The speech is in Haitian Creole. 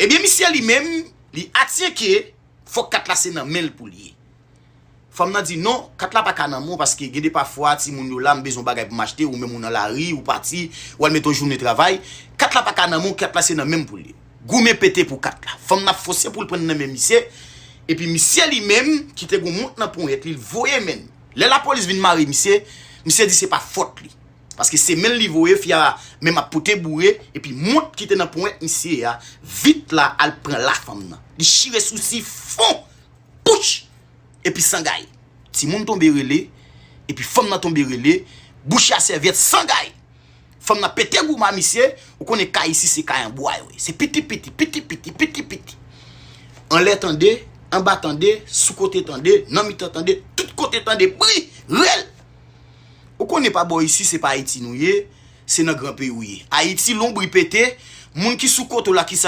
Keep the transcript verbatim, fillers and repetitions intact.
Ebyen, misye li menm, li atyen ke fòk kat la se nan men l pou l ye. Fanm nan di, "Non, kat la pa ka nan men w, paske gen de pafwa, timoun yo la, m bezwen bagay pou m achte, ou menm ou nan lari, ou pati, ou al mete yon jounen travay. Kat la pa ka nan men w, kat la se nan men m pou l ye." Goumen pete pou kat la. Fanm nan ap fòse pou l pran nan men misye, epi misye li menm, ki te gen mont nan ponyèt li, l voye men l. Lè lapolis vin mare misye, misye di se pa fòt li. Paske se men l li voye, fi a menm ap pote boure, epi mont ki te nan ponyèt misye a, vit la al pran la fanm nan. Li chire sousi fon, pouch, epi sangay. Timoun tonbe rele, epi fanm nan tonbe rele, bouch a sèvyèt sangay. Fanm nan pete goumen misye, ou konnen kay isi se kay an bwa yo ye. Se piti piti, piti piti, piti piti. Anlè tande, anba tande, sou kote tande, nan mitan tande, tout kote tande, bri, rèl. Ou konnen pa bò isi se pa Ayiti nou ye, se nan gran peyi w ye. Ayiti lonbri pete, moun ki sou kote w la ki